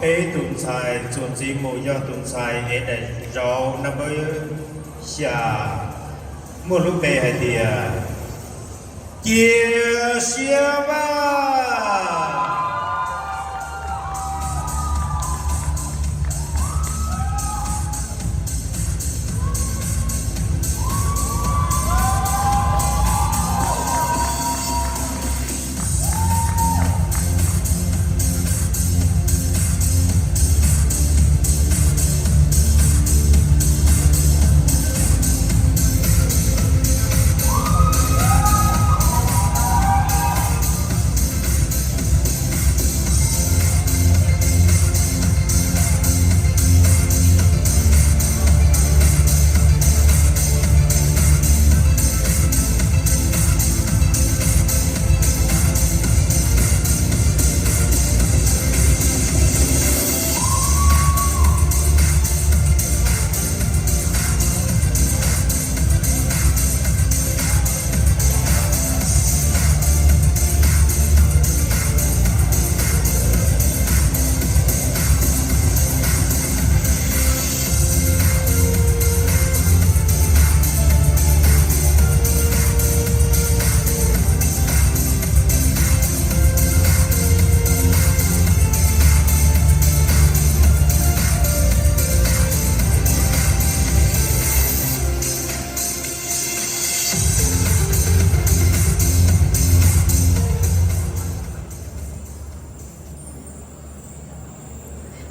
Peb tus ntxhais txuas ntxiv mus yog tus ntxhais es daim zauv number xya, muaj lub npe hais tias Cia Siab Vaj.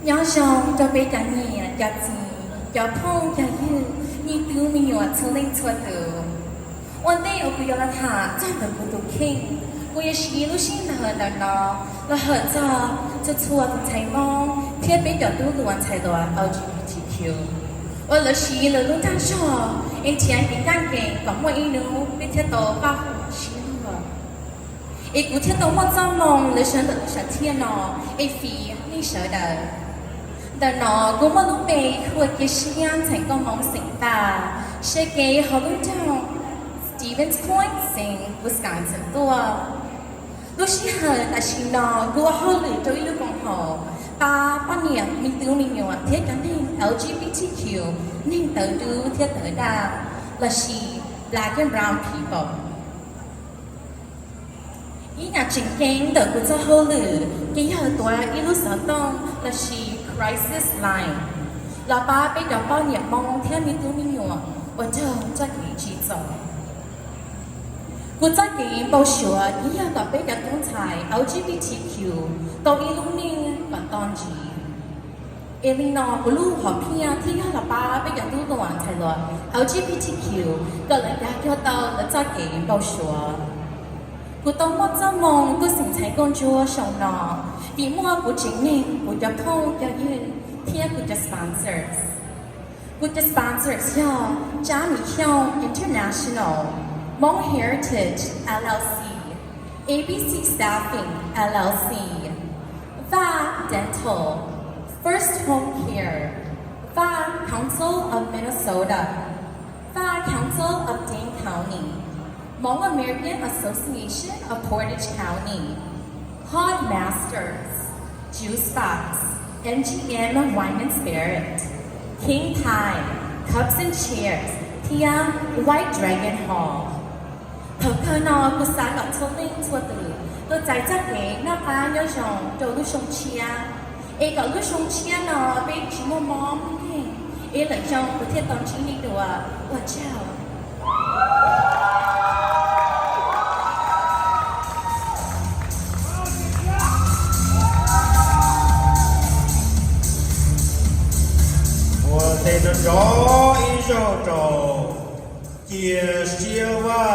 Nyob zoo rau peb cov niam cov txiv, cov phooj cov ywg, me tub me nyuam txhua leej txhua tus. Ua ntej uas kuv yuav los tham txog ntawm kuv tus kheej, kuv yuav siv lub sij hawm ntawm no los hawm txog txhua txhua tus ntxhais Hmoob thiab peb cov tub hluas ntxhais hluas L G B T Q uas lawv siv lawv lub dag zog es nrhiav kev ncaj ncees kom muaj ib hnub peb thiaj tau paj huam sib luag. Es kuv thiaj tau muaj txoj moo los sawv ntawm lub sam thiaj no es fiv nej sawv daws. Ntawm no kuv muaj lub npe hu ua Cia Siab Vaj, ntxhais nkauj Hmoob xeem Vaj, sai kev hauv lub nroog Stevens Point, xeev Wisconsin tuaj. Lub sij hawm tam sim no kuv ua hauj lwm rau ib lub koom haum pab poj niam, me tub me nyuam thiab cov neeg L G B T Q, neeg tawv dub thiab tawv daj, lossis Black and Brown People. Ib yam tseem ceeb ntawm kuv txoj hauj lwm ces yog tuav ib lub xov tooj lossis crisis line los pab peb cov poj niam Hmoob thiab me tub me nyuam uas raug txoj kev tsim txom. Kuv txoj kev npau suav ces yog kom peb cov tub ntxhais L G B T Q tau ib lub neej kom nto ntsis. Es li no kuv lub hom phiaj thiaj yog los pab peb cov tub hluas ntxhais hluas L G B T Q kom lawv ncav cuag tau lawv txoj kev npau suav. Kuv tau muaj txoj moo tuaj xeem ntxhais nkauj ntsuab xyoo no vim muaj kuv tsev neeg, kuv cov phooj cov ywg thiab kuv cov sponsors. Kuv cov sponsors yog Tsab Mim Xyooj International, Hmong Heritage L L C, A B C Staffing L L C, Vaj Dental, First Home Care, Vaj Council of Minnesota, Vaj Council of Dane County, Hmong American Association of Portage County, Podmasters, Juice Box, M G M Wine and Spirit, King Thai, Cups and Chairs, thiab White Dragon Hall. Thaum kawg no kuv xav kom txhua leej txhua tus tau txais txoj kev noj qab nyob zoo rau lub xyoo tshiab, es kom lub xyoo tshiab no peb tsis muaj mob muaj nkeeg, es lwm xyoo kuv thiaj tau ntsib nej dua. Ua tsaug. Ua ntej rov rov ib zaug rau Cia Siab Vaj.